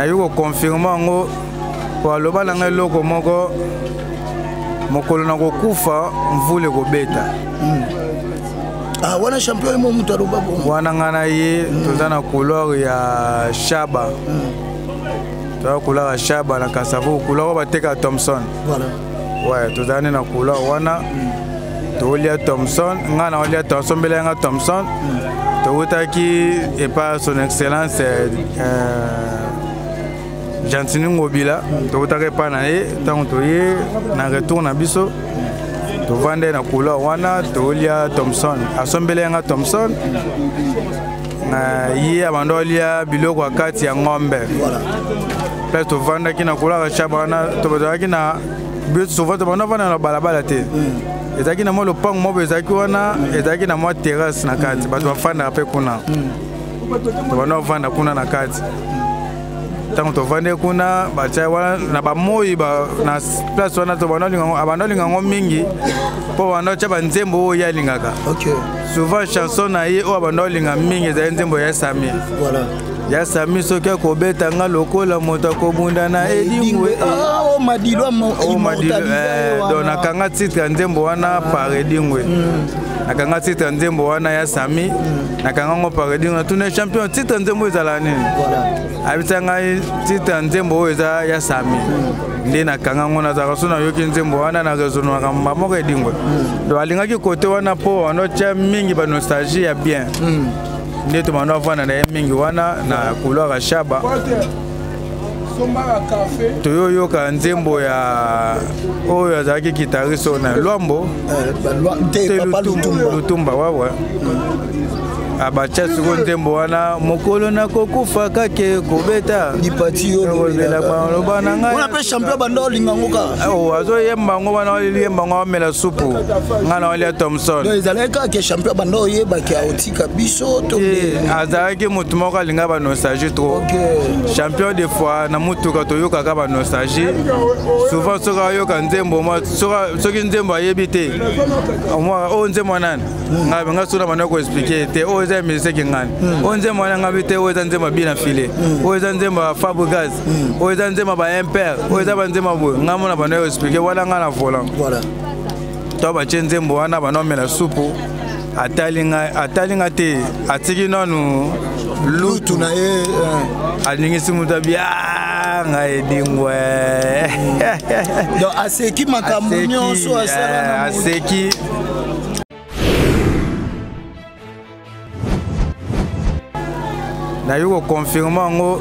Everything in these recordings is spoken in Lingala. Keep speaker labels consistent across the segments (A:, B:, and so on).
A: Nayoki koconfirme yango po aloba na ngai eloko moko, mokolo na kokufa mvula ekobeta.
B: Ah, wana champion mo moto aloba bongo.
A: Wana ngai na ye toza na couloir ya Shaba. Toza couloir ya Shaba na Kasavu, couloir oyo bateka Thomson.
B: Voilà.
A: Ouais, tozali nde na couloir wana. Tolia Thomson, ngai na olia Thomson, mbela nga Thomson. Towutaki epa son excellence Gentini Ngobila, towutaki epa na ye. Ntango toye na retour na biso, tovande na couloir wana, tolia Thomson, asombeli nga Thomson. Ye abanda olia biloko ya kati ya ngombe. Place tovandaki na couloir ya Shaba wana, tozalaki na biso souvent tobanda vanda na balabala te. Ezalaki na mwa lopango moko ezalaki wana, ezalaki na mwa terrasse na kati, bato bafandaka mpe kuna. Tobanda kovanda kuna na kati. Ntango tovandi kuna, batia wana na bamoi na place wana, tobanda abanda olinga yango mingi mpo banda otya banzembo oyo ye alingaka. Souvent chanson na ye oyo abanda olinga mingi ezali nzembo ya Sami. Ya Sami, soki akobeta nga lokola moto akobunda na Edingwe.
B: Ah, oh, Madilu,
A: Oh, Madilu, donc nakanga titre ya nzembo wana par Edingwe. Nakanga titre ya nzembo wana ya Sami, nakanga ngo par Edingwe. Natuna champion, titre ya nzembo ezala nini? Ayebisa ngai titre ya nzembo oyo eza ya Sami. Nde nakanga ngo, nazalaka so nayoki nzembo wana na raisonnaka mba moko Edingwe. Donc alingaki kote wana mpo wana otya mingi banostalgie ya bien. Nde tobanda ovanda na ye mingi wana na couloir ya Shaba. Toyoyoka nzembo ya oyo azalaki guitariste oyo na Lwambo.
B: Te, Papa Lutumba.
A: Lutumba, wawe abatya sikoyo nzembo wana, mokolo nakokufa kake kobeta
B: lipati yo
A: loba na ngai.
B: Wana mpe champion banda olinga yango kaka.
A: Oh, azoyemba yango wana, oyemba yango, amela supu, ngai na olia Thomson.
B: Donc ezalaki kaka ke champion banda oyebaki aotika biso to?
A: Azalaki motu moko alinga banostalgie trop. Champion, des fois na mutuka toyokaka banostalgie souvent. Soki ayoka nzembo, soki nzembo ayebi te, oyo nzembo nani, ngai nga sona banda koexpliquer te, oyo eza musicien ngani, oyo nzembo wana, ngai te, oyo eza nzembo ya Bina File, oyo eza nzembo ya Fabregas, oyo eza nzembo ya baimper, oyo eza banzembo boye, ngai mona banda koexpliquer wana, ngai na volant. To batie nzembo wana, banda omela supu, atali ngai, atali ngai te, atiki nanu
B: lutu na ye.
A: Alingisi moto abi ngai Edingwe.
B: Donc aseki makambo nyonso asala.
A: Aseki. Nayoki koconfirme yango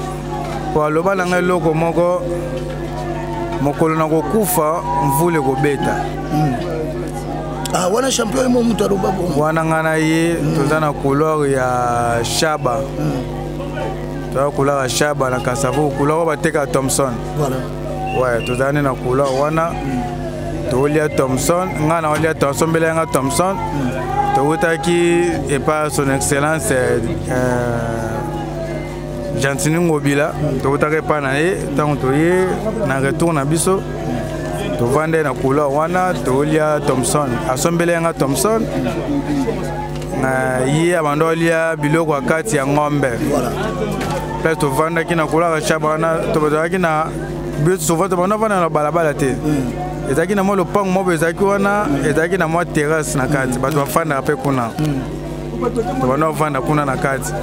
A: po aloba na ngai eloko moko, mokolo na kokufa mvula ekobeta.
B: Ah, wana champion mo moto aloba bongo.
A: Wana ngai na ye toza na couloir ya Shaba. Toza couloir ya Shaba na Kasavu, couloir oyo bateka Thomson. Ouais, tozali nde na couloir wana, tolia Thomson, ngai na olia Thomson, mbela nga Thomson. Towutaki epa son excellence Gentini Ngobila, towutaki epa na ye. Ntango toye na retour na biso, tovande na couloir wana, tolia Thomson, asombeli nga Thomson. Ye abanda olia biloko ya kati ya ngombe. Place tovandaki na couloir ya Shaba wana, tozalaki na biso souvent tobanda vanda na balabala te. Ezalaki na mwa lopango moko ezalaki wana, ezalaki na mwa terrasse na kati, bato bafandaka mpe kuna. Tobanda ovanda kuna na kati.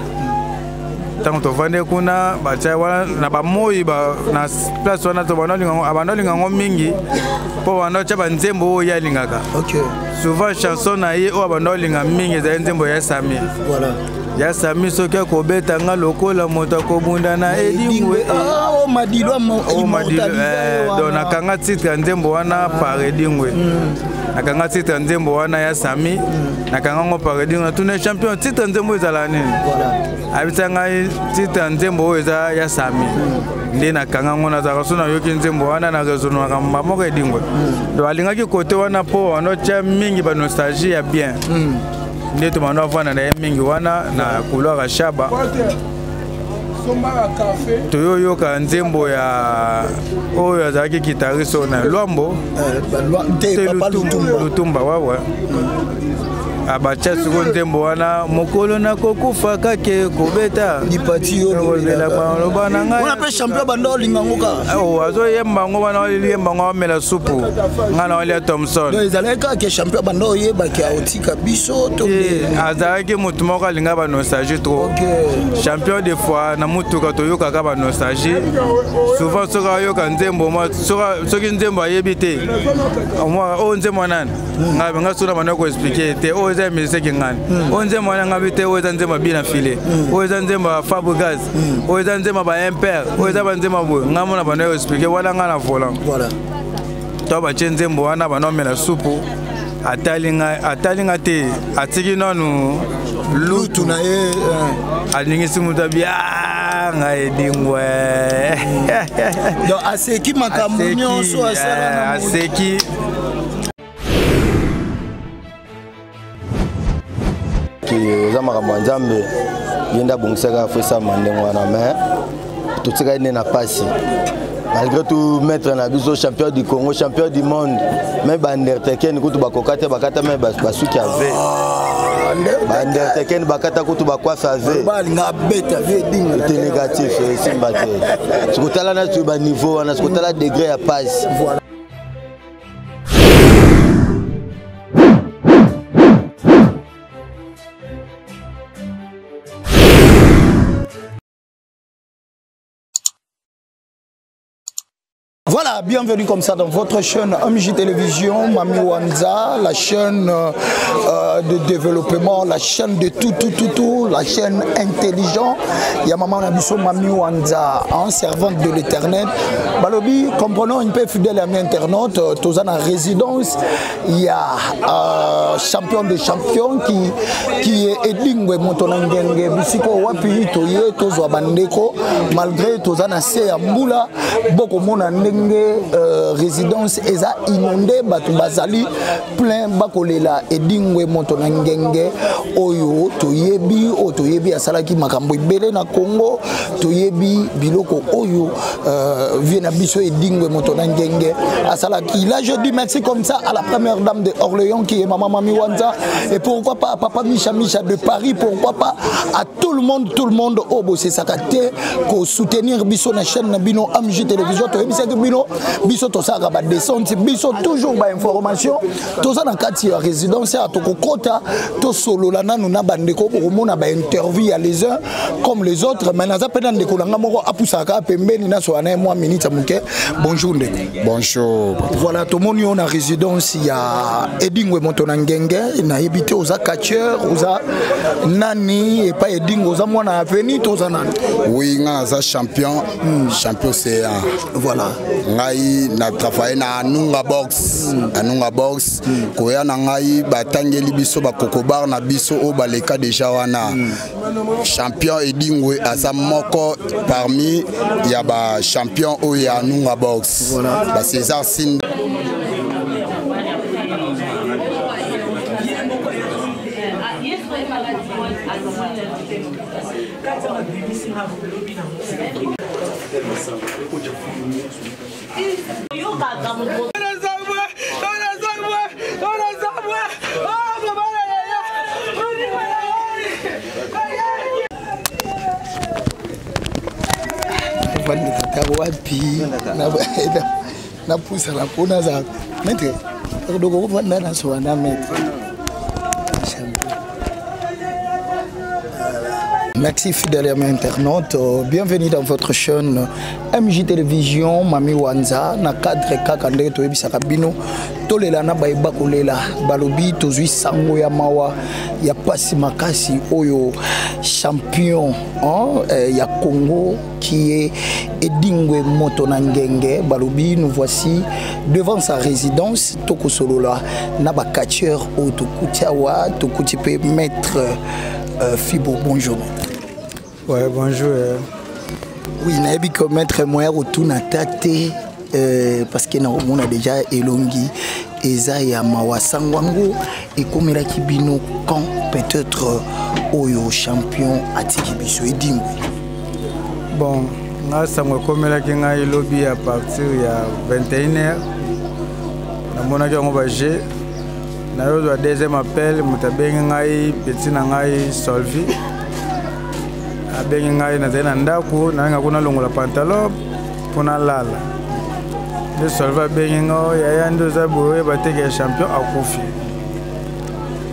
A: Ntango tovandi kuna, batia wana na bamoi na place wana, tobanda abanda olinga yango mingi mpo banda otya banzembo oyo ye alingaka. Souvent chanson na ye oyo abanda olinga mingi ezali nzembo ya Sami. Ya Sami, soki akobeta nga lokola moto akobunda na Edingwe.
B: Ah, oh, Madilu,
A: Oh, Madilu, donc nakanga titre ya nzembo wana par Edingwe. Nakanga titre ya nzembo wana ya Sami, nakanga ngo par Edingwe. Natuna champion, titre ya nzembo ezala nini? Ayebisa ngai titre ya nzembo oyo eza ya Sami. Nde nakanga ngo, nazalaka so nayoki nzembo wana na raisonnaka mba moko Edingwe. Donc alingaki kote wana mpo wana otya mingi banostalgie ya bien. Nde tobanda ovanda na ye mingi wana na couloir ya Shaba. Toyoyoka nzembo ya oyo azalaki guitariste oyo na Lwambo.
B: Te, papa Lutumba.
A: Lutumba, wawa abatya sikoyo nzembo wana, mokolo nakokufa kake kobeta.
B: Lipati yo.
A: Loba na ngai.
B: Wana mpe champion banda olinga yango kaka.
A: Oh, azoyemba yango wana, oyemba yango, amela supu, ngai na olia Thomson.
B: Donc ezalaki kaka ke champion banda oyebaki aotika biso to?
A: Azalaki motu moko alinga banostalgie trop. Champion, des fois na mutuka toyokaka banostalgie souvent. Soki ayoka nzembo, soki nzembo ayebi te, oyo nzembo nani, ngai nga so na banda koexpliquer te, oyo eza musike ngani, oyo nzembo wana, ngai te, oyo eza nzembo ya Bina File, oyo eza nzembo ya Fabregas, oyo eza nzembo ya baimper, oyo eza banzembo boye. Ngai mona banda koexpliquer wana, ngai na volant. To batie nzembo wana, banda omela supu, atali ngai, atali ngai te, atiki nanu.
B: Lutu na ye.
A: Alingisi moto abi ngai Edingwe.
B: Donc aseki makambo nyonso asala.
A: Aseki.
C: Eza makambo ya Nzambe, ye nde abongisaka fo esalama ndenge wana, mais totikali nde na pasi malgré tout. Maître na biso, champion du Congo, champion du monde, mais baundertaken kutu bakoka te, bakata me basuki ave, baundertaken bakata kutu bakwafe ave.
B: Balinga abeta vie Edinga.
C: Te, négatif, esimba te. Sikotala na baniveau wana, sikotala degré ya pasi.
B: Voilà. Voilà, bienvenue comme ça dans votre chaîne MJ Télévision, Mami Wanza, la chaîne de développement, la chaîne de tout, tout, tout, tout, la chaîne intelligent. Il y a maman na biso Mami Wanza, hein, servante de l'Éternel. Balobi, comprenons un peu, fidèle ami internaute, toza na résidence, il y a champion de champions qui est Edingwe Moto na Ngenge, bisiko wapi toye tozwa bandeko, malgré toza na se ya mbula, bokomona ndenge résidence eza inondé, bato bazali plein bakolela Edingwe Moto na Ngenge oyo toyebi, oyo toyebi asalaki makambo ebele na Congo. Toyebi biloko oyo vie na biso Edingwe Moto na Ngenge asalaki. Là, je dis merci comme ça à la première dame de Orléans qui est maman Mami Wanza, et pourquoi pas à papa Micha Micha de Paris, pourquoi pas à tout le monde, tout le monde oyo bosesaka te kosoutenir biso na chaîne na bino AMJ Télévision. Toyebisaki bino, biso tosalaka badescente, biso toujours bainformation. Toza na kati ya résidence ya, tokokota, tosolola nanu na bandeko, bokomona bainterview ya les uns comme les autres. Mais naza mpe na ndeko na nga moko apusaka pembeni, nasola na ye mwa minute ya moke. Bonjour ndeko.
D: Bonjour.
B: Voilà, tomoni yo na résidence ya Edingwe Moto na Ngenge. Nayebi te, oza catcheur, oza nani epai Edingwe? Oza mwana aveni to oza nani?
D: Oui, nga naza champion, champion CA. Ngai na travaille na Anunga Box. Anunga Box, koya na ngai, batangeli biso bakokobar na biso oyo baleka deja wana. Champion Edingwe aza moko parmi ya bachampion oyo ya Anunga Box. Ba César Sinda.
B: Vandekata wapi napusana mpo naza maître doko kovanda nasoba na maître champion. Merci, fidèles amis internautes. Bienvenue dans votre chaîne MJ Télévision, Mami Wanza, na cadre kaka ndenge toyebisaka bino, tolela na bayeba kolela. Balobi tozwi sango ya mawa, ya pasi makasi, oyo champion, hein, ya Congo qui est Edingwe Moto na Ngenge. Balobi nous voici devant sa résidence, tokosolola na ba catcheur oyo tokuti awa, tokuti pe maître Fibo. Bonjour.
A: Ouais, bonjour.
B: Oui, nayebi que maître moya kotuna ta te, parce que nakomona déjà elongi eza ya mawa. Sango yango ekomelaki bino quand, peut-être, oyo champion atiki biso Edingwe?
A: Bon, nga sango ekomelaki ngai lobi ya partir ya 21 heures, namonaki yango baje nayozwa deuxième appel. Moto abengi ngai, petit na ngai Solvi abengi ngai. Nazali na ndako, nalinga kuna longola pantalon mpo nalala, nde Solvi abengi ngai: "Yaya, nde oza boye, oyeba teke ya champion akufi."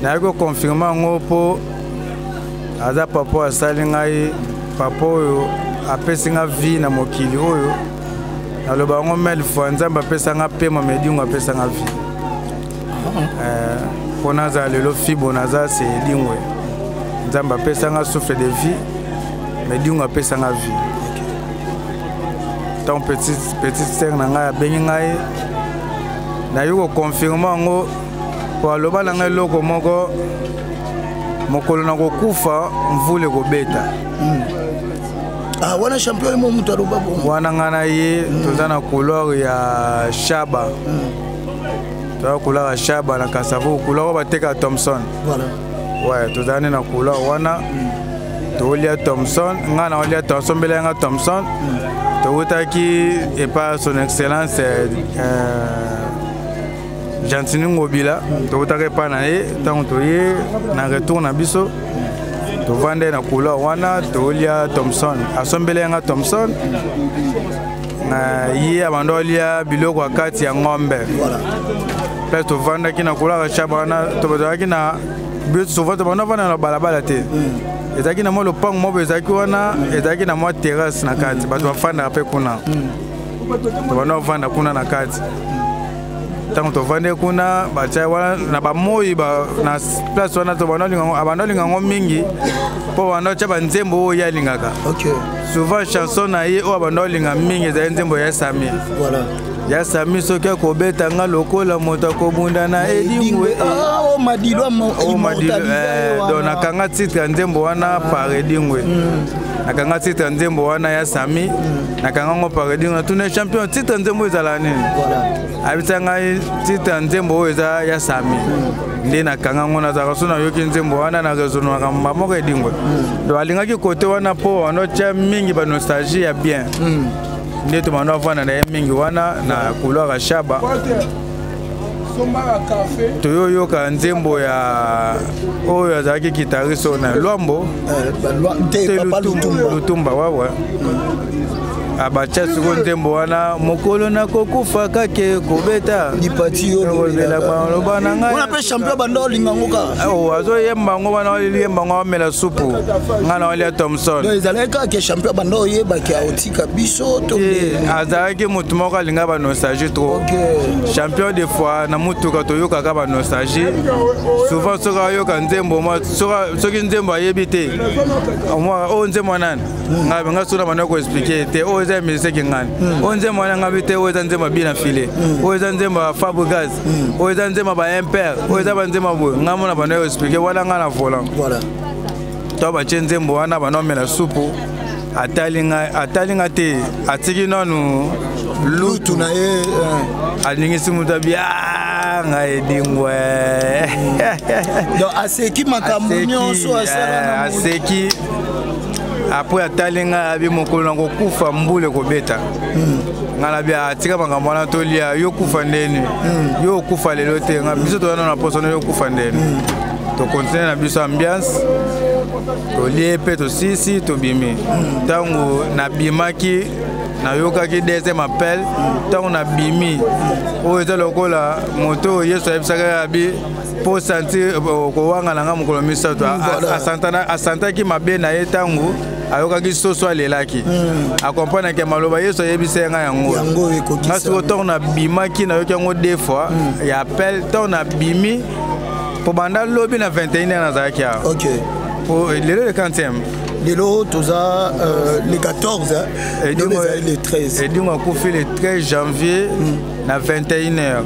A: Nayaki koconfirmer yango mpo aza papa oyo asali ngai, papa oyo apesi nga vie na mokili oyo. Naloba yango mille fois, Nzambe apesa nga pema, Edingwe apesa nga vie mpo nazala lelo fibo naza se Edingwe. Nzambe apesa nga souffle de vie, Edingwe apesa nga vie. Ntango petite sœur na ngai abengi ngai, nayoki koconfirmer yango po aloba na ngai eloko moko: mokolo na kokufa, mvula ekobeta.
B: Ah, wana champion mo moto aloba bongo?
A: Wana ngai na ye toza na couloir ya Shaba. Toza couloir ya Shaba na Kasavu, couloir oyo batekaka Thomson. Ouais, tozala nde na couloir wana, tolia Thomson. Ngai na olia Thomson, mbela yanga Thomson. Towutaki epa Son Excellence Gentini Ngobila, towutaka epa na ye. Ntango toye na retour na biso, tovanda na couloir wana, tolia Thomson, asombeli yanga Thomson. Na ye abanda olia biloko ya kati ya ngombe. Place tovandaki na couloir ya Shaba wana, tozalaki na biso souvent tobanda vanda na balabala te. Ezalaki na mwa lopango moko ezalaki wana, ezalaki na mwa terrasse na kati, bato bafandaka mpe kuna. Tobanda kovanda kuna na kati. Ntango tovandi kuna, batia wana na bamoi na place wana, tobanda abanda olinga yango mingi mpo banda otya banzembo oyo ye alingaka. Souvent chanson na ye oyo abanda olinga mingi ezali nzembo ya Sami. Ya Sami, soki akobeta nga lokola moto akobunda na Edingwe. Donc nakanga titre ya nzembo wana par Edingwe. Nakanga titre ya nzembo wana ya Sami, nakanga ngo par Edingwe. Natuna champion: "Titre ya nzembo ezala nini?" Ayebisa ngai: "Titre ya nzembo oyo eza ya Sami." Nde nakanga ngo. Nazalaka so nayoki nzembo wana, na raisonnaka mba moko Edingwe. Donc alingaki kote wana mpo wana otya mingi banostalgie ya bien. Nde tobanda ovanda na ye mingi wana na couloir ya Shaba. Toyoyoka nzembo ya oyo azalaki guitariste oyo na Lwambo Lutumba, wawe abatya sikoyo nzembo wana: "Mokolo nakokufa, kake kobeta."
B: Loba na ngai mpe champion banda olinga ngo
A: kaka. Azoyemba yango wana, oyemba yango, amela supu, ngai na olia Thomson.
B: Ezalaki kaka ke champion banda oyebaki aotika biso to?
A: Azalaki motu moko alinga banostalgie trop, champion. Des fois na mutuka toyokaka banostalgie. Souvent soki ayoka nzembo, soki nzembo ayebi te oyo nzembo nani, ngai nga so na banda koexpliquer te: oyo eza musike ngani, oyo nzembo wana ngai te, oyo eza nzembo ya Bina File, oyo eza nzembo ya Fabregas, oyo eza nzembo ya baimpere, oyo eza banzembo boye. Ngai mona banda koexpliquer wana, ngai na volant. To batie nzembo wana, banda omela supu, atali nga te, atiki nanu.
B: Lutu na ye.
A: Alingisi moto abi ngai Edingwe.
B: Donc aseki makambo nyonso asala.
A: Aseki. Après atali ngai, abi: "Mokolo na kokufa, mbula ekobeta." Ngai nabi: "Atika makambo wana, tolia. Yo kufa ndeni? Yo okufa lelo te. Biso toza na poso yo kufa ndeni?" Tocontinuer na biso ambiance, tolie mpe tosisi, tobimi. Ntango nabimaki, nayokaki deuxième appel. Ntango nabimi, oyo eza lokola moto oyo Yesu ayebisaka abi mpo sentir kowanga na nga mokolo misato. Asantaki mabe na ye ntango ayokaki soso alelaki, akomprenaki maloba Yesu ayebisa ye ngai yango. Nga sikoyo, ntango nabimaki, nayoki yango deux fois ya appel. Ntango nabimi, po banda lobi na 21 heure nazalaki awa. Lelo le 40e.
B: Lelo toza le 14, ezali le 13.
A: Edingwe akufi le 13 janvier na 21 heures.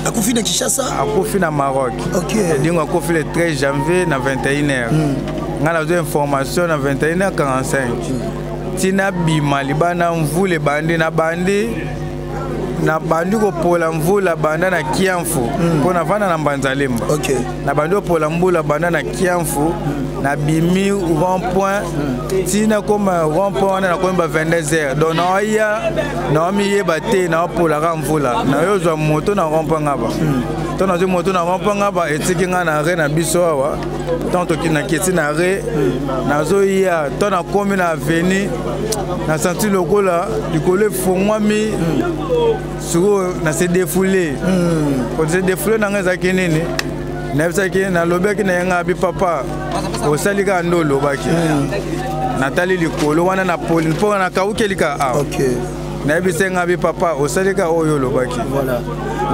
B: Akufi na Kinshasa?
A: Akufi na Maroc. Edingwe akufi le 13 janvier na 21 heures. Ngai nazwa information na 21 heures 45. Ntina bima libanda, mvula ebandi na bandi. Nabandi kopola mvula banda na Kiamfu, mpo navanda na Mbanzalemba. Nabandi kopola mbula banda na Kiamfu, nabimi rond point ntina koma rond point wana, nakomi ba 22 heures. Donc naoya, naomiyeba te, naopolaka mvula, nayozwa moto na rond point Ngaba. To nazwi moto na rond point Ngaba, etiki ngai na arrêt na biso awa. Ntango naketi na arrêt, nazoya to nakomi na avenue, nasanti lokola likolo efongwami. Sikoyo nase défoulé. Kose défoulé na ngai ezalaki nini? Nayebisaki, nalobaki na ye ngai abi: "Papa, osali kaka nde olobaki." Natali likolo wana na poli mpo nakawukeli kaka awa. Nayebisi ngai abi: "Papa, osali kaka oyo olobaki."
B: Voilà.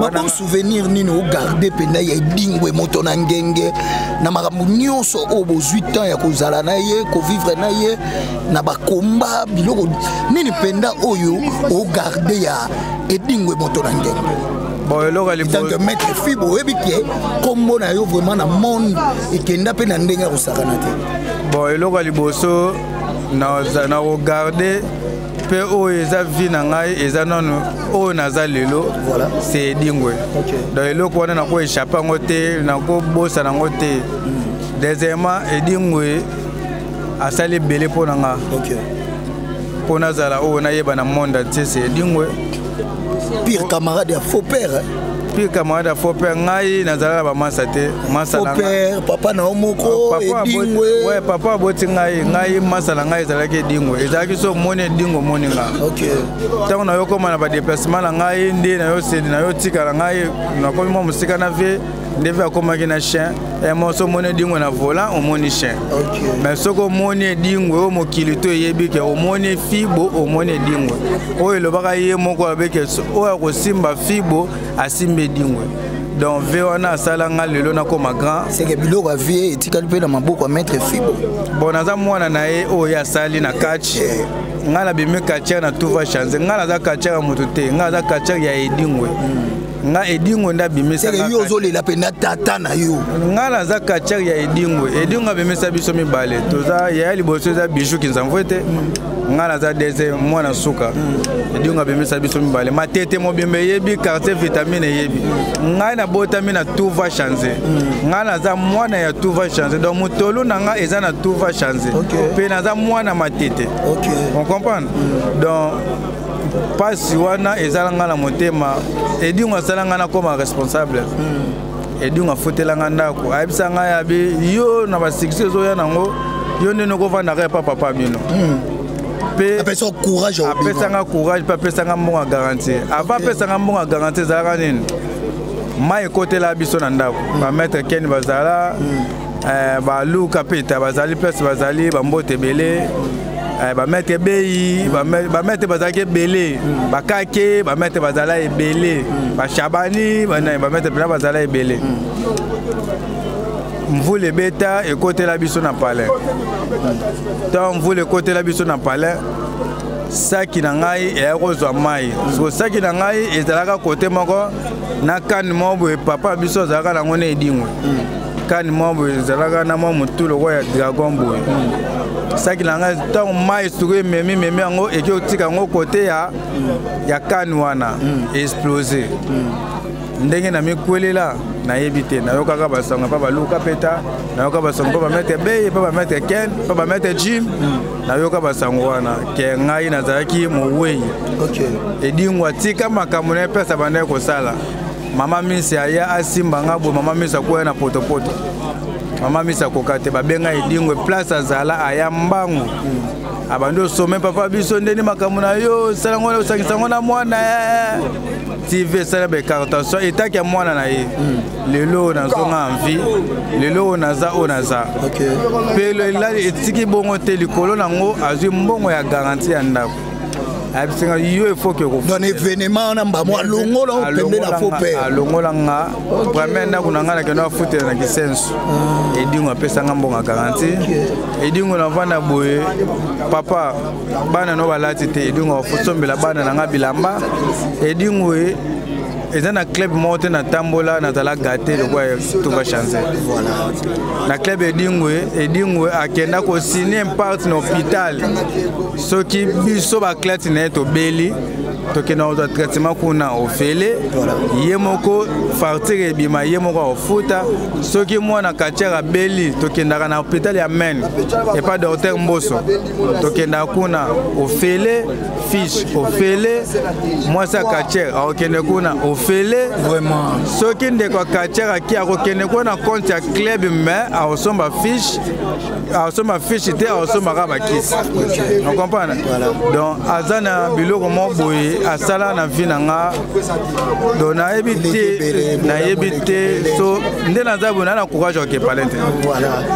B: Babon souvenir nini ogarde mpenza ya Edingwe moto na ngenge, na makambo nyonso oyo bozwi temps ya kozala na ye, kovivre na ye na bakomba? Biloko nini mpenza oyo ogarde ya Edingwe moto na ngenge?
A: Bon, eloko ya
B: Tant que maître Fibo, oyebi ke nkombo na yo vraiment na monde ekenda mpe na ndenge ya kosakana te.
A: Bon, eloko ya liboso na kogarde mpe oyo eza vie na ngai, eza nano oyo naza lelo, c'est Edingwe. Donc eloko wana nakoéchappe yango te, nakobosana yango te. Deuxièmement, Edingwe asali ebele mpo na nga, mpo nazala oyo nayeba na monde entier, c'est Edingwe.
B: Pire camarade ya faux père, hein?
A: Pire camarade ya faux père. Ngai nazala na bamasa te, masa
B: na père, papa na yo moko Edingwe.
A: Ouais, papa aboti ngai. Ngai masa na ngai ezalaki Edingwe. Ezalaki so omoni Edingwe, omoni nga. Ntango nayokoma na badéplacement na ngai, nde nayotika na ngai, nakomi mwa mosika na vie, nde vie akomaki na chien moso. Omoni Edingwe na volant, omoni chien. Mais soki omoni Edingwe oyo mokili to eyebi ke omoni Fibo, omoni Edingwe. Oyo elobaka ye moko abeke, oyo akosimba Fibo asimbi Edingwe. Donc vie wana asala nga lelo nakoma grand.
B: Seke biloko ya vie etikali mpe na maboko ya maître Fibo.
A: Bon, naza mwana na ye oyo asali na catch. Ngai nabimi catcheur na tout va changer. Ngai naza catcheur ya moto te, ngai naza catcheur ya Edingwe. Nga Edingwe nde abimisaka.
B: Yo ozolela mpenza tata na yo.
A: Nga naza catcheur ya Edingwe. Edingwe abimisa biso mibale. Toza yaya liboso eza Bijou Kinzamvu ete nga naza deuxième, mwana suka. Edingwe abimisa biso mibale. Matete mobimba eyebi, quartier Vitamine eyebi. Ngai nabotami na tout va changer. Ngai naza mwana ya tout va changer, donc motolu na ngai eza na tout va changer, mpe naza mwana Matete. On comprendre? Donc mpasi wana ezala nga na motema. Edingwe asala nga nakoma responsable. Edingwe afutela nga ndako, ayebisa ngai abi: "Yo na basuccès ezoya nango, yo nde nokovandaka epa papa bino."
B: Mpe
A: apesanga courage, mpe apesanga mbongo ya garantie. Avant apesanga mbongo ya garantie, ezalaka nini? Mai ekotela biso na ndako. Bamaître Ken bazala, baluka peta bazali, place bazali, bambote ebele, bamaître ebei, bamaître bazalaki ebele, bakake, bamaître bazala ebele, bashabani, bamaître mpena bazala ebele. Mvula ebeta, ekotela biso na palais. Ntango mvula ekotela biso na palais, saki na ngai eya kozwa mai. Siko saki na ngai ezalaka kote moko na kane moko boye papa biso azalaka nango na Edingwe. Kane moko boye ezalaka na mwa motu lokola ya dragon boye. Saki na ngai, ntango mai sikoyo ememi memi yango, eki kotika yango kote ya kane wana, explose. Ndenge na mikwelela nayebi te. Nayokaka basango mpa baluka peta, nayoka basango mpa bamaître Beye, mpa bamaître Ken, mpa bamaître Jim. Nayoka basango wana ke ngai nazalaki mowei. Edingwe atika makambo na ye mpesa bandaki kosala. Mama Misi aya asimba nga boye. Mama Misi akwya na potopoto. Mama Misi akoka te. Babenga Edingwe place azala, aya mbangu, abandi osome papa biso ndeni makambo na yo osalango, osangisa ngo na mwana TV, esala baécartation etaki ya mwana na ye. Lelo oyo nazonga en vie, lelo oyo naza oyo naza mpe elali etiki bongo te. Likolo nango azwi mbongo ya garantie ya ndako, ayebisinga: "Yo efoki."
B: Donc événement wana mbamo alongola pembe na faux père.
A: Alongola nga premier ndako na ngai, nakende afutela na Kisensu. Edingwe apesanga mbongo ya garantie. Edingwe navanda boye: "Papa, bana no balati te." Edingwe afosombela bana na nga bilamba. Edingwe eza na club moko te natambola, nazala gâté lokola tout va changer na club Edingwe. Edingwe akenda kosigne part na hôpital. Soki biso baathlète na ye tobeli, Tokenda kozwa traitement kuna ofele. Ye moko facture ebima, ye moko akofuta. Soki mwana katiere abeli, tokendaka na hôpital ya Maine epa docteur Mboso, tokendaka kuna ofele, fiche ofele. Mwasi ya katiere akokende kuna ofele.
B: Vraiment.
A: Soki ndeko ya katiere aki, akokende kuna na compte ya club, mais akosomba fiche, akosomba fiche te, akosomba kaka bakisi. Ocomprendre? Donc aza na biloko moko boye asala na vie na nga. Donc nayebi te, nayebi te. So nde naza boye, naa na courage akepale te.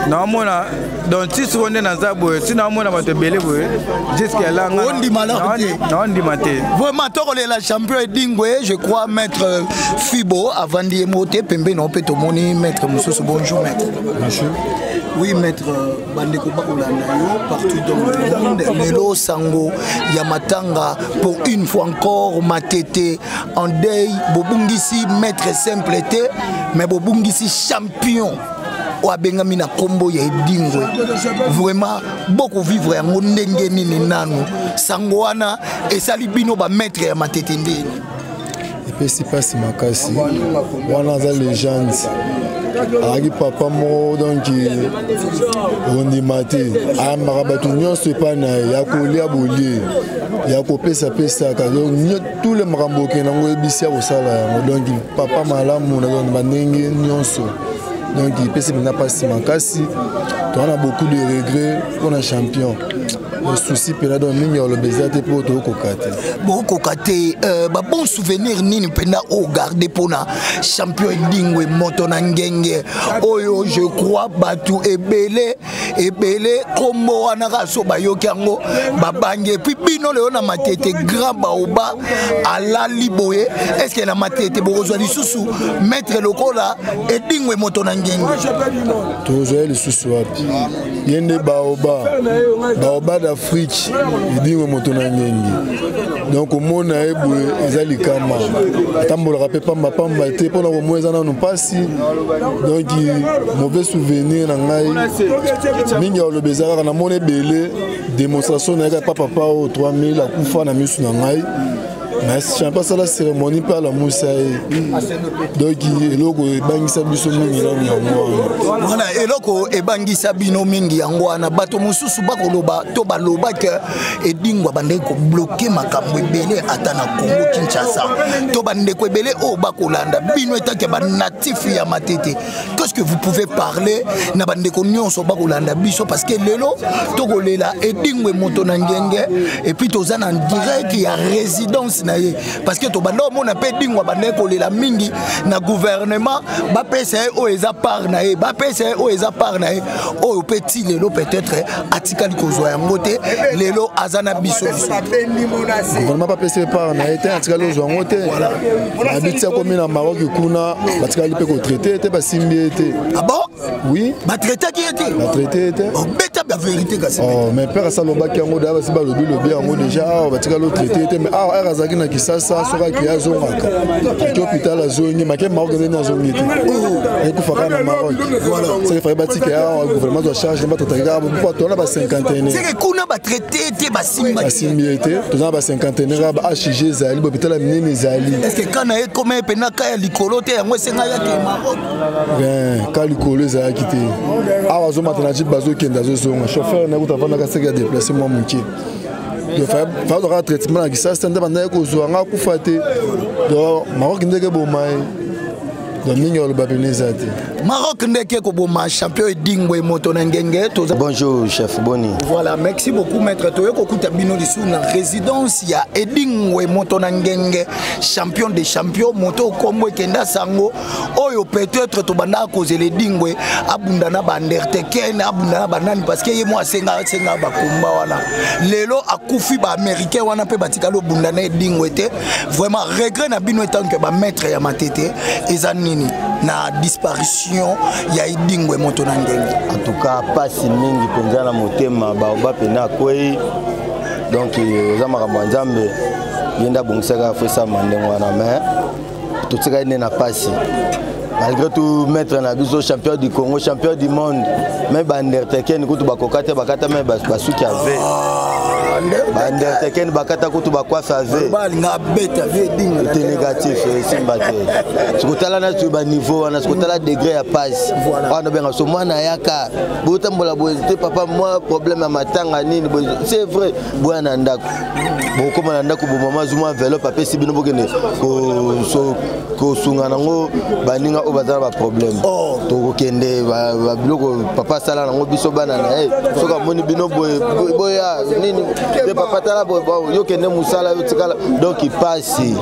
A: Naomona donc ti sikoyo nde naza boye, ti naomona bato ebele boye jusque là.
B: Ondima te?
A: Naondima te.
B: Vraiment, tokolela champion Edingwe. Je crois maître Fibo avandi ye moko te, pembeni na mpe tomoni maître mosusu. Bonjour maître.
E: Bonjour.
B: Oui maître, bandeko bakolanda yo partout dans le monde. Lelo sango ya matanga, pour une fois encore Matete en deuil. Bobungisi maître simple te, mais bobungisi champion oyo abengami na nkombo ya Edingwe. Vraiment, bokovivre yango ndenge nini? Nanu sango wana esali bino bamaître ya Matete ndeni?
E: Epesi mpasi makasi. Wana aza légende, azalaki papa moko. Donc ondima te, ayambaka bato nyonso epai na ye, ya kolia bolie, ya kopesapesaka. Donc tous les makambo okende yango, oyebisi ya kosala yango. Donc papa malamu na bandenge nyonso. Donc epesi mpenza mpasi makasi. Toza na beaucoup de regret mpona champion, souci mpena. Donc mingi ya koloba eza te mpo tokokoka te.
B: Bokokoka te. Babon souvenir nini mpenza oyo garde mpona champion Edingwe moto na ngenge, oyo je crois bato ebele ebele kombo wana kaka so bayoki yango babangi? Et puis bino lelo na Matete, grand baoba alali boye, est ce que na Matete bokozwa lisusu maître lokola Edingwe moto na ngenge?
E: Tokozwa ye lisusu wapi? Ye nde baoba, baoba d'Afrique, Edingwe moto na ngenge. Donc omona ye boye eza likama, atambolaka mpe pambapamba te, mpona komona eza nanu mpasi. Donc mauvais souvenir na ngai mingi ya koloba eza kaka namona ebele démonstration na ye kaka papa oyo 3000 akufa na misu na ngai, mais champion asala cérémonie mpe alamusa ye. Donc eloko ebangisa biso mingi nanu yango wana.
B: Wana eloko ebangisa bino mingi yango wana. Bato mosusu bakoloba to baloba ke Edingwe bandeki kobloquer makambo ebele ata na Congo Kinshasa. To bandeko ebele oyo bakolanda bino etake banatif ya Matete, qu'est-ce que vous pouvez parler na bandeko nyonso bakolanda biso? Parce que lelo tokolela Edingwe moto na ngenge, et puis toza na direct ya résidence na ye, parce que tobanda omona mpe Edingwe bandeki kolela mingi na gouvernement, bapesa ye oyo eza part na ye, bapesa ye oyo eza part na ye, oyo mpe ti lelo peut-être atikali kozwa yango te. Lelo aza na biso biso.
E: Gouvernement bapesi ye part na ye te, atikali ozwa yango te. Abiti akomi na Maroc kuna, batikali mpe kotraiter te, basimbi ye te.
B: Ah bon?
E: Oui.
B: Batraitaki ye te?
E: Batraiter ye te.
B: Obeta bavérité kasi.
E: Oh, mais père asa alobaki yango da, basi balobi lobi yango déjà. Awa batikali otraiter ye te, mais awa ere azalaki na Kisasa, soki akei azongaka, ake hôpital azongi make Maroc ndeni azongi te, ekufaka na Maroc. Soki fai batika awa, gouvernement zwa charge, batraitaki kaka po tona ba cinquantenaire.
B: Seke kuna batraiter te, basimba?
E: Basimbi ye te. Toza na bacinquantenaire, ba HG ezali, bahôpital ya minene ezali.
B: Est ce que ka na ye koma ye mpena ka ya likolo te, yango esenga yake Maroc?
E: Ka likolo ezalaki te. Awa azomata na jeep, bazokende, azozonga, chauffeur na kuta avandaka seke ya déplace mwa moke. Fazwaka traitement na Kisasa nde bandaki kozwa nga, akufa te. Donc Maroc ndenge eboma ye. Donc mingi oloba pene eza te.
B: Maroc ndeke koboma champion Edingwe moto na ngenge. Toza
C: Bonjour chef, boni?
B: Voilà, merci beaucoup maître. Toye kokuta bino lisusu na résidence ya Edingwe moto na ngenge, champion des champions, moto okombo ekenda sango, oyo peut-être tobandaka kozela Edingwe abunda na baanderteken, abunda na banani, parce que ye mo asenga asenga bakomba wana. Lelo akufi, baaméricain wana mpe batikali obunda na Edingwe te. Vraiment, regret na bino etant que bamaître ya Matete eza nini na disparition ya Edingwe moto na ngenge?
C: En tout cas mpasi mingi mpenza na motema. Baoba mpena akwei. Donc eza makambo ya Nzambe, ye nde abongisaka, fo esalama ndenge wana, mais totikali nde na mpasi. Malgré tout, maître na biso, champion du Congo, champion du monde, mais baanderteken kutu bakoka te, bakata me basuki ave. Banderteken bakata kutu bakwafe ave
B: balinga abeta vie Edingwe
C: te négatif, esimba te. Sikotala na soki baniveau wana, sikotala degré ya pasi wana, obenga so mwana ayaka botambola boye te, papa, mwa problème ya matanga nini boye. C'est vrai, boya na ndako, bokóma na ndako, bomama azwi mwa enveloppe, apesi bino, bokende kosunga nango baninga oyo baza na baproblème. Tokokende babiloko papa asala nango biso bana na ye. Soki amoni bino boye, boya nini te, papa tala boye, yo kende mosala, yo tikala. Donc pasi,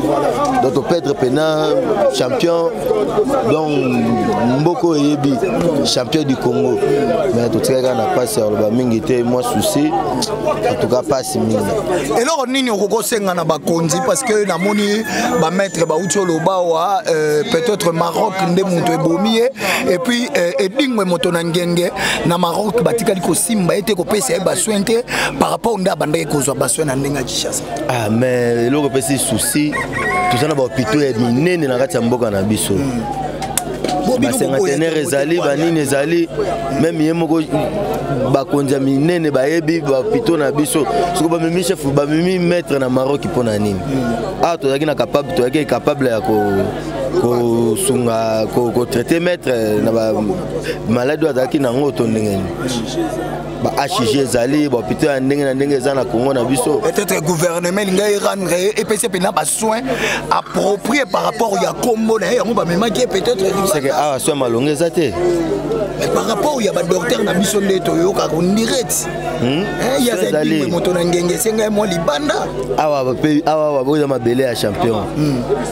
C: donc toperdre mpenza champion. Donc mboka oyo eyebi champion du Congo, mais totikali kaka na pasi ya koloba mingi te, mwa souci, en tout cas pasi mingi.
B: Eloko nini okoki kosenga na bakonzi? Parce que namoni bamaître bauti oloba wa peut-être Maroc nde moto ebomi ye. Et puis Edingwe moto na ngenge, na Maroc batikali kosimba ye te, kopesa ye basoin te par rapport nde abandaki kozwa basoin na ndenge ya Kinshasa.
C: Ah, mais eloko epesi souci, toza na bahôpitaux ya minene na kati ya mboka na biso, bacinquantenaire ezali, banini ezali, même ye moko bakonzi ya minene bayebi bahôpitaux na biso. Soki bamemi chef, bamemi maître na Maroc, mpo na nini? Awa tozalaki na capable, tozalaki capable ya kosunga, kotraiter maître na bamaladi oyo azalaki nango to ndenge nini? Ba HG ezali, bahôpitaux ya ndenge na ndenge eza na Congo na biso.
B: Peut-être gouvernement elingi erendre ye, epesi mpenza basoin approprié par rapport ya kombo na ye, yango bamemaki ye peut-être.
C: Seke awa soin malongo eza te.
B: Mais par rapport ya badocteur na biso nde toyokaka ondirect yazali moto na ngenge, esenga ye mwa libanda.
C: Awa mpe awa oyo mabele ya champion,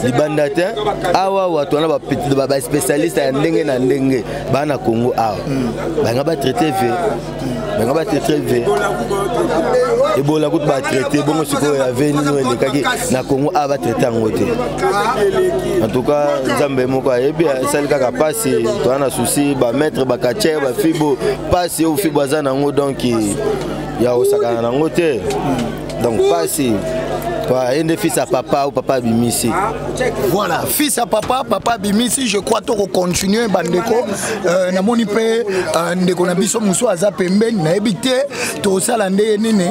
C: libanda te. Awa wato wana baspécialiste ya ndenge na ndenge baa na Congo awa, banga batraite ve, banga batraite ve Ebola kutu batraite bongo. Sikoyo ya ve nini oyo elekaki na Congo awa, batraite yango te? En tout cas, Nzambe moko ayebi. Esali kaka mpasi, toza na souci, bamaître bacatcheur, bafibo, mpasi oyo fibo aza nango, donc ya kosakana nango te. Donc mpasi, ye nde fils ya papa ou papa abimisi.
B: Voilà, fils ya papa, papa abimisi. Je crois tokocontinue, bandeko. Namoni mpe ndeko na biso mosusu aza pembeni, nayebi te tosala ndenge nini.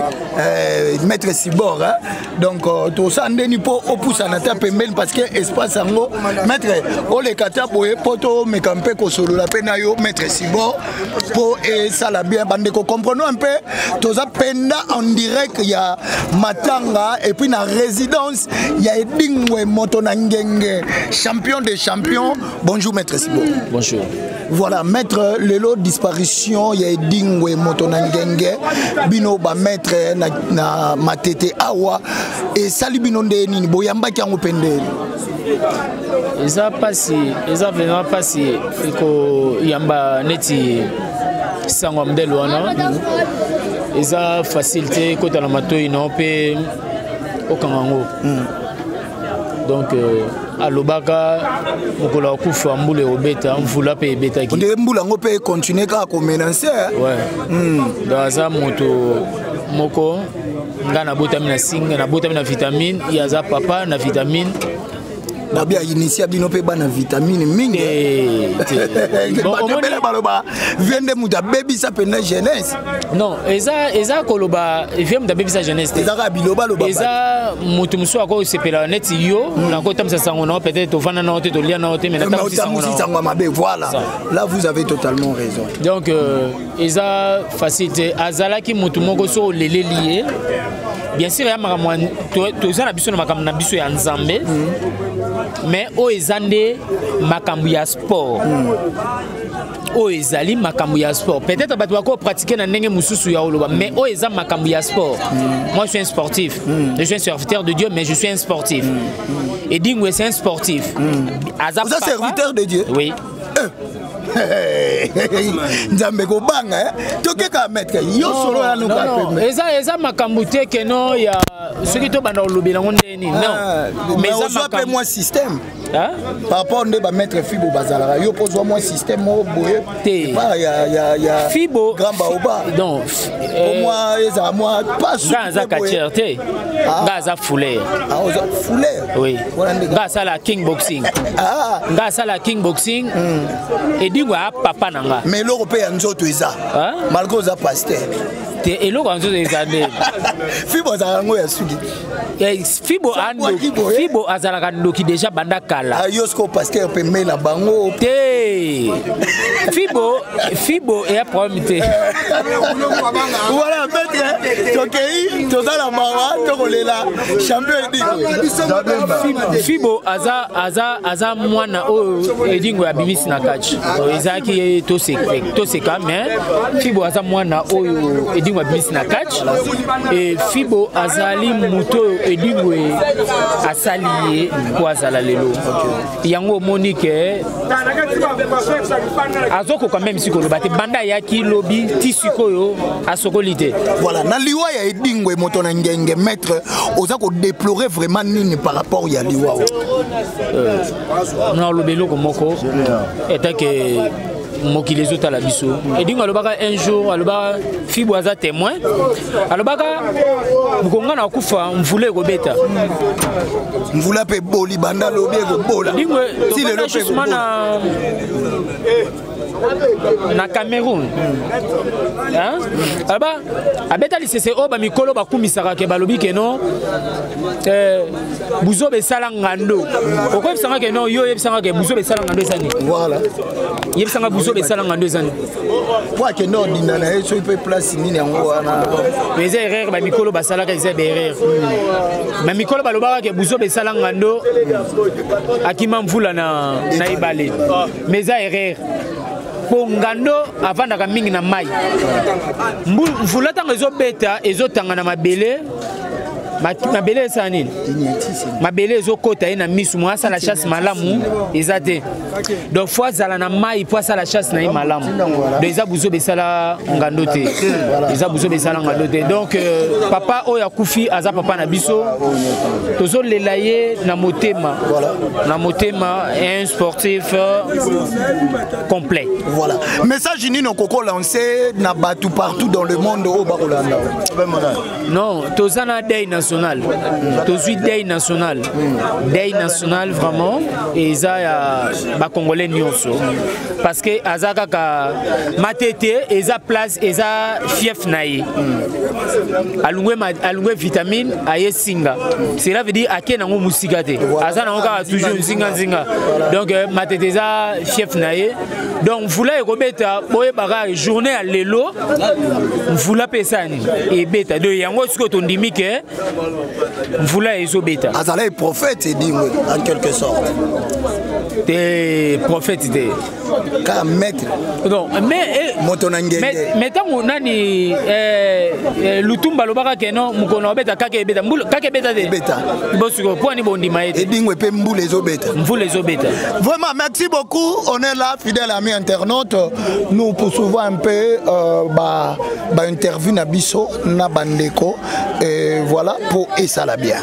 B: Maître Sibor, hein? Donc tosala ndeni mpo opusana ta pembeni, parce que espace yango, maître, oleka ta boye mpo tomeka mpe kosolola mpe na yo, maître Sibor, mpo esala bien. Bandeko, comprenons un peu, toza mpenza en direct ya matanga et puis na résidence ya Edingwe moto na ngenge, champion des champions. Bonjour, maître Sibor.
F: Bonjour.
B: Voilà, maître, lelo disparition ya Edingwe moto na ngenge, bino bamaître na Matete awa, esali bino nde nini? Boyambaki yango mpe ndeni?
F: Eza mpasi, eza vraiment mpasi ekoyamba neti sango ya modele wana. Eza facile te ekota na matoi na mpe okanga yango. Donc alobaka mokolo ya kufa, mbula ekobeta, mvula mpe ebetaki.
B: Nde mbula yango mpe econtinue kaka komenacer.
F: Ouais. Donc aza moto moko, ngai nabotami na singa, nabotami na vitamine, ye aza papa na vitamine.
B: Babi ainitia bino mpe bana vitamine mingi. Bato ebele baloba vie nde moto abebisa mpenza jeunesse.
F: Non, eza koloba vie moto abebisa jeunesse te.
B: Eza kaka biloba loba.
F: Eza moto mosusu akosepela neti yo, nakotambisa sango nao, peut-être tovanda nao te, tolia nao te, mais
B: natambisi sango ya mabe. Voilà, là vous avez totalement raison.
F: Donc eza facile te. Azalaki motu moko so oleleli ye, bien sûr ya makambo toza na biso na makambo na biso ya Nzambe, mais oyo eza nde makambo ya sport. Oyo ezali makambo ya sport, peut-être bato bakopratike na ndenge mosusu ya koloba, mais oyo eza makambo ya sport. Moi, je suis un sportif. Je suis un serviteur de Dieu, mais je suis un sportif. Edingwe, c'est un sportif.
B: Aza papa, serviteur de Dieu?
F: Oui.
B: Nzambe kobanga tokeka, maître, yo solo ya
F: nuka. Eza makambo te keno ya soki tobanda kolobela yango ndeni, non.
B: Mais ozwa mpe mwa système par rapport nde bamaître Fibo bazalaka, yo mpo ozwa mwa système moko boye.
F: Te.
B: Ya
F: Fibo.
B: Grand baoba.
F: Non.
B: Mwa ezala mwa
F: Nga aza catcheur te, nga aza fouleur.
B: Fouleur?
F: Oui, nga asala king boxing, nga asala king boxing. Edingwe aa papa na nga.
B: Mais eloko mpe ya nzoto eza, malgré oza pasteur.
F: Te, eloko ya nzoto eza nde
B: Fibo azalaka yango ya suki.
F: Eh, Fibo Fibo azalaka ndoki deja banda kala.
B: Ah, yo siko pasteur pe mela bango.
F: Te. Fibo Fibo eya problème te.
B: Voilà, maître, tokei, tozala mawa, tokolela champion Edingo.
F: Fibo aza aza aza mwana oyo Edingo abimisi na catch. Ezalaki toseka mais Fibo aza mwana oyo Edingo abimisi na catch. Et Fibo azali moto oyo Edingo asali ye mpo azala lelo. Yango omoni ke azokoka meme si koloba te banda ayaki lobi ti sikoyo asokoli te.
B: Voilà, na liwa ya Edingwe moto na ngenge maître, oza ko déplorer vraiment nini par rapport ya liwa oyo?
F: Naloba eloko moko etake mokili ezotala biso. Edingwe alobaka un jour, alobaka Fibo aza témoin, alobaka mokonga na kufa mvula ekobeta.
B: Mvula mpe eboli banda lobi ekobola.
F: Edingwe tofanda justement na Cameroun. Hein? Aloba abeta lisese oyo bamikolo bakumisaka ke balobi ke non, buzoba esala ngando. Okoyebisanga ke non, yo oyebisanga ke buzoba esala ngando eza nini?
B: Voilà.
F: Yebisanga buzoba esala ngando eza nini?
B: Po akende odinda na ye soki mpe place nini yango wana.
F: Mais eza erreur bamikolo basalaka, eza baerreur. Bamikolo balobaka ke buzoba esala ngando akima mvula na ebale. Mais eza erreur. Po ngando avandaka mingi na mai. Mvula ntango ezobeta ezotanga na mabele. Mabele esala nini? Mabele ezokota ye na misu, mo asala chasse malamu eza te. Donc faut azala na mai po asala chasse na ye malamu. Donc eza buzoba esala ngando te. Eza buzoba esala ngando te. Donc papa oyo akufi aza papa na biso. Tozolela ye na motema. Na motema, un sportif complet.
B: Voilà. Message nini okoko lancer na batu partout dans le monde oyo bakolanda?
F: Non, toza na deuil national. Tozwi deuil national. Deuil national vraiment eza ya ba Congolais nyonso. Parce que aza kaka Matete eza place eza fief na ye. Alungwe vitamine aye singa. Cela veut dire ake nango musika te. Aza nango kaka toujours nzinga nzinga. Donc Matete eza fief na ye. Donc mvula ekobeta boyebaka journée ya lelo mvula pe esani ebeta. Donc yango sikoyo tondimi ke mvula ezobeta.
B: Azalaki prophète Edingwe en quelque sorte.
F: Te prophète te.
B: Kaka maître.
F: Non, mais
B: moto na ngenge.
F: Mais tango nani Lutumba alobaka ke non mokolo obeta kaka ebeta. Mbula kaka ebeta te.
B: Ebeta.
F: Bosiko po ani bondima ye te.
B: Edingwe pe mbula ezobeta.
F: Mvula ezobeta.
B: Vraiment merci beaucoup, on est là fidèle ami internaute, nous poursuivons un peu ba interview na biso na bandeko et voilà pour esala bien.